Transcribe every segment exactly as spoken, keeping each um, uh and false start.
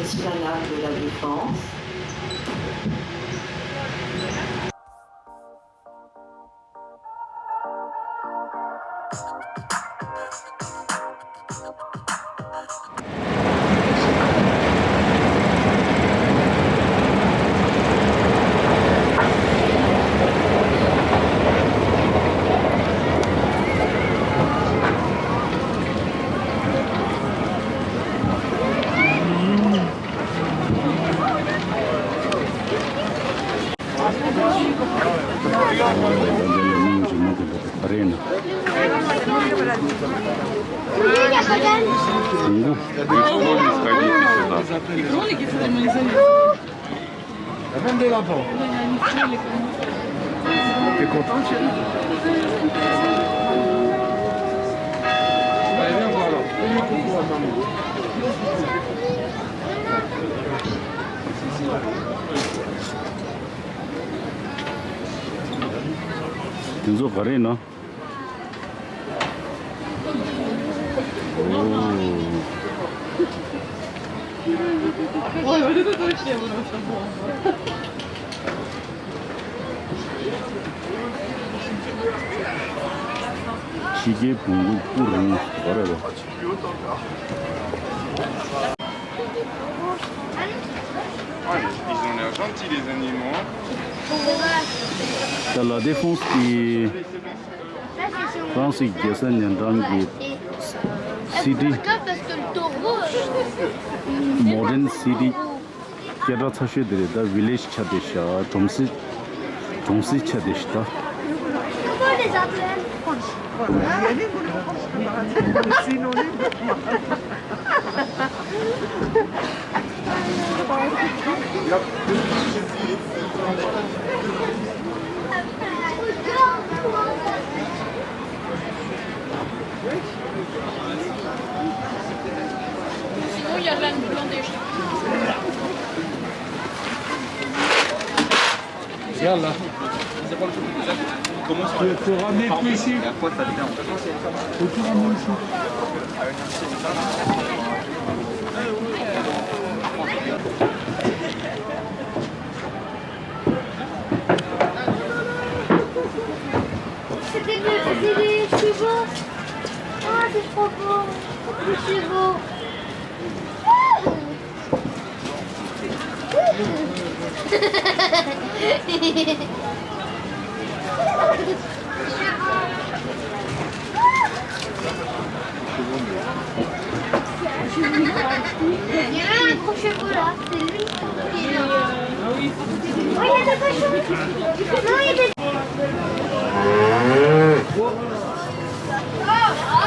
Esplanade de la Défense. T'es content, chérie ? Allez, viens voir alors. Fais-lui coucou à maman. དེ་ཚོ་ག་རེ་ཡིན་ན། ཨོ། ཕྱི་རྒྱལ་བོང་གུ་སྤུ་རིང་བ་རེད་པ། Ah, ils ont l'air gentils, les animaux, hein. ད་ལ་དེ་ཧྥོང་སི་ཀི། ཧྥ་རན་སིའི་རྒྱལ་ས་ཉན་ཀྲང་གི་སི་ཊི། མོ་ཌན་སི་ཊི། སྐད་གྲགས་ཚ་ཤོས་དེ་རེད། ད་ཝི་ལེཇ་ཆགས་བསྡད་ཤག་གྲོང་གསེབ། གྲོང་གསེབ་ཆགས་བསྡད་ཤག་ད། Comment on les appelle ? Sinon, il y a de la, des... Viens là. Faut, faut ramener tout ici. Faut tout ramener ici. C'est des, c'est des chevaux. Ah, c'est trop beau. Des chevaux. Il y a un gros chevaux là, c'est lui qui est là. Oh, il y a des cochons. Non, il y a des... Ah, ah.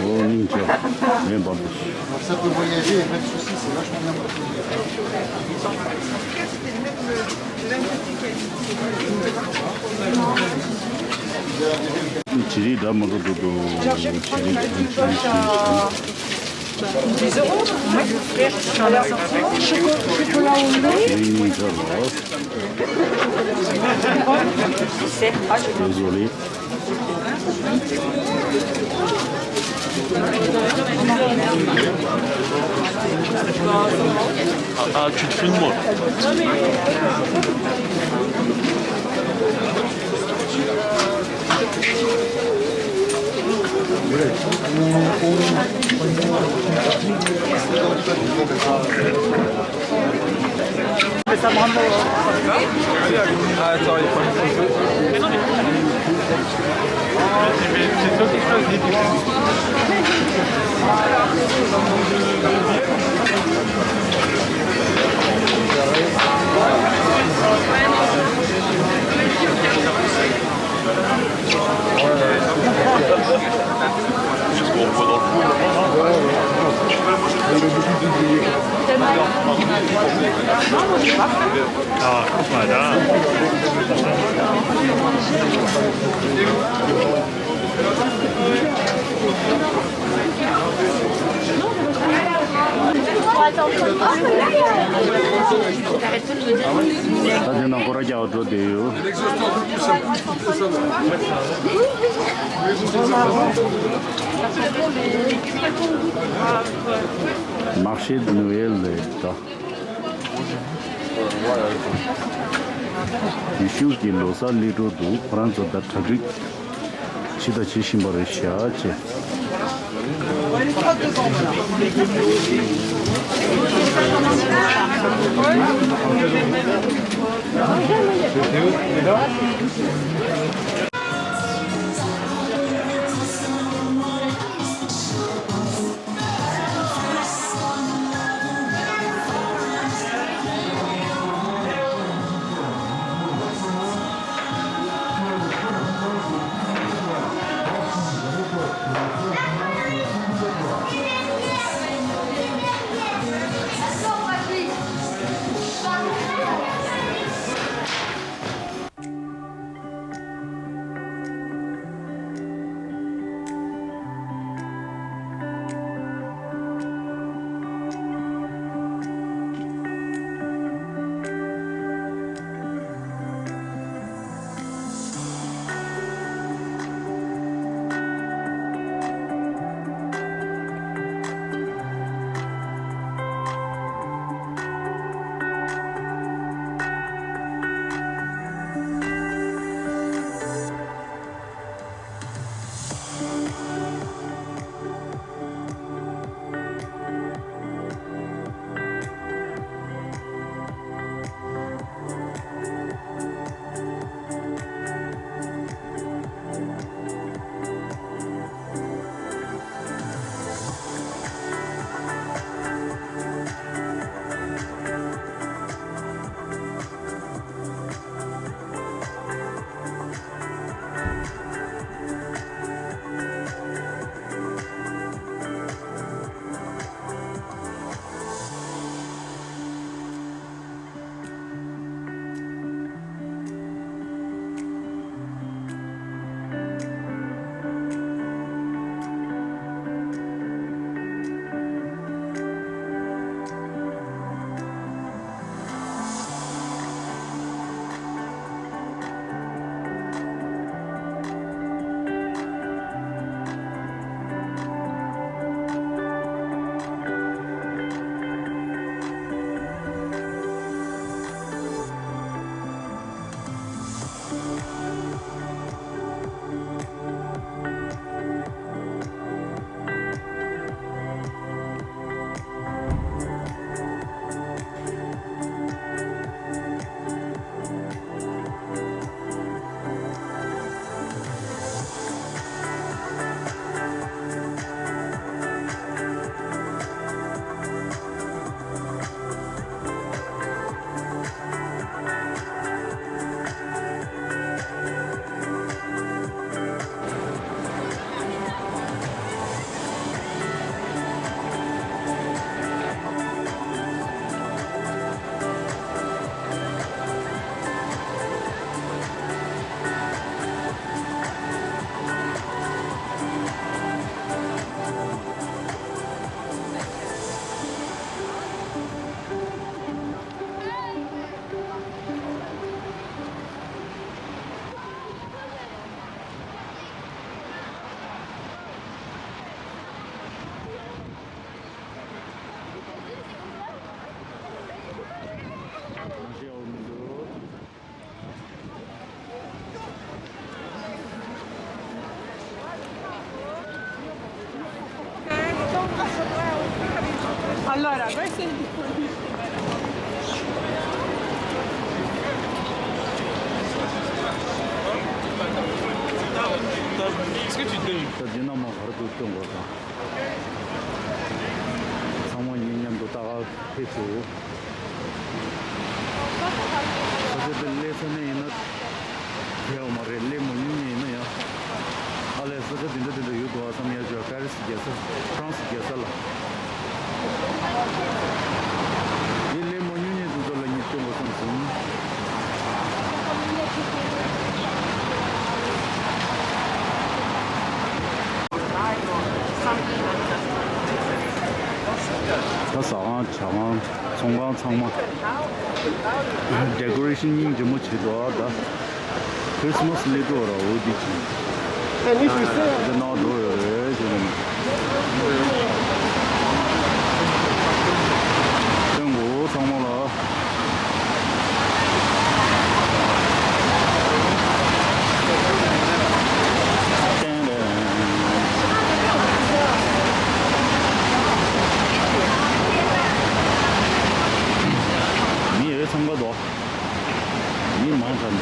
ཨོ་སྙིང་རྗེ། ངས་འབམ་པ་ཞིག Alors ça peut voyager, y a pas de souci, c'est vachement bien. ཇི་རིགས་འདྲ་མ་འགྲོ་འདུག་འདུག་ཇི་རིགས་འདྲ་མ་འགྲོ་འདུག Choco-, chocolat au lait. Désolé. Ah, ah, tu te fous de moi. ཨ། ཨ། ད། ད་དེ་ནང་སྐོར་ར་རྒྱག་འགྲོ་བསྡད་ཡོད། མར་ཤེ་ནུ་ཨེལ་ལས་ད། ཡེ་ཤུ་གི་ལོ་གསར་སླེབས་འགྲོ་འདུག་ཁོ་རང་ཚོ་ད་གྲ་སྒྲིག་ཇི་ལྟར་བྱེད་བཞིན་པ་རེད་ཤག་ཅེས། Allora, questo è il dispositivo. ད་འདི་ནང་མ་བར་དུ་སྟོན་དགོས་དང་། ཚང་མ་གཉིས་མཉམ་དུ་ལྟ་ག་ཕེབས་སུ། ས་ཆ་དེ་སླེབས་ཚར་ནས་ཡིན་ན་ཡག་མ་རེད། སླེབས་མ་མྱོང་མཁན་ཡིན་ན་ཡང་། ཨ་ལས། ས་ཆ་དེ་འདྲ་དེ་འདྲ་ཡོད་འདུག་ཨ་བསམ་ཡ་ཅོ། པེ་རི་སི་རྒྱལ་ས། ཧྥ་རན་སི་རྒྱལ་ས་ལ། འདི་ལས་མ་ཉུང་ཉུང་དེ་ཚོ་ལ་ངས་སྟོན་དགོས་བསམ་སོང་། ད་ཟ་ཁང་ཇ་ཁང་ཚོང་ཁང་ཚང་མ་ཌེ་ཀོ་རེ་ཤན་སྙིང་རྗེ་མོ་བྱེད་འདུག་ཨ། ད་ཁྲིས་མས་སླེབས་འགྲོ་ར་འོ་འདི་ཅིག་ཨ་ནི་ཞུ་སེ་ནང་འགྲོ་ཡོད་རེད་ཟེར་ནས། སྟོན་དགོས་ཚང་མ་ལ། མི་ཡོད་ཚང་ག་དོ། མི་མང་ཙམ།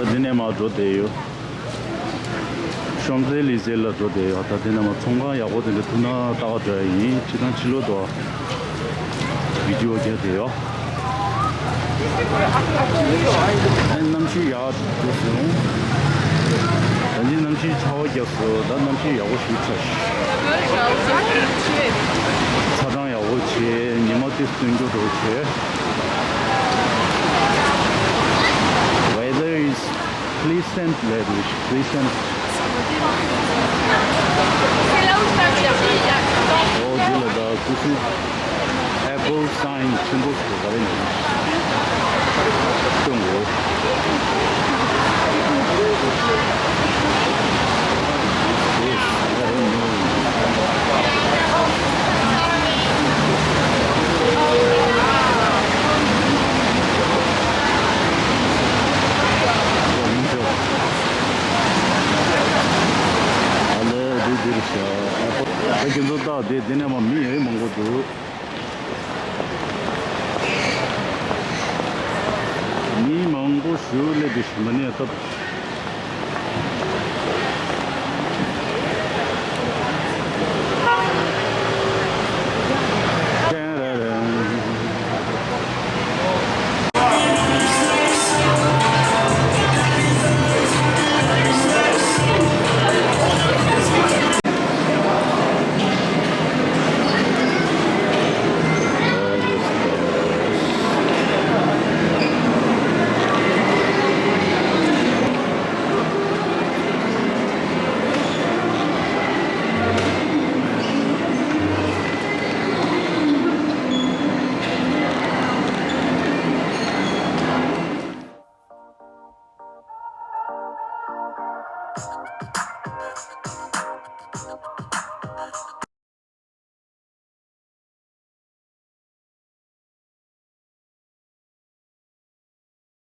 ད་འདི་ནས་མར་འགྲོ་བསྡད་ཡོད། ཤོང་ཛེ་ལི་ཛེ་ལ་འགྲོ་བསྡད་ཡོད། ད་དེ་ནས་མར་ཚོང་ཁང་ཡག་པོ་དེ་འདྲ་ཐུག་ན་ལྟ་ག་འགྲོ་ཡ་ཡིན། སྤྱིར་བཏང་ཕྱི་ལོགས་དུ་བི་ཌི་ཨོ་རྒྱག་བསྡད་ཡོད། ཨ་ནི་གནམ་གཤིས་ཡག་འདུག་སོང་། ད་ནི་གནམ་གཤིས་ཆར་པ་བརྒྱབ་སོང་། ད་གནམ་གཤིས་ཡག་པོ་ཞིག་ཆགས་ཤག་ཚ་གྲང་ཡག་པོ་བྱས། ཉི་མ་ཏོག་ཙམ་སྟོན་རྒྱུ་འདྲ་བྱས། Weather is pleasant ལབ་འདུག pleasant. ཨོ་འདི་ལ་ད་ཀུ་ཤུ་ཨེ་པལ་སའིན་ཆེན་པོ་ཞིག་ག་རེ་ནས་སྟོན་དགོས། ཨ་ལས་འདི་འདིར་ཤ་ཨ་ཁྱེད་ཚོ་ལྟ་དེ་འདི་ནས་མ་མི་ཡོད་མང་པོ་འདུག་མི་མང་པོ་ཞིག་སླེབས་པའི་ཞིག་མ་ནས་སྟབས།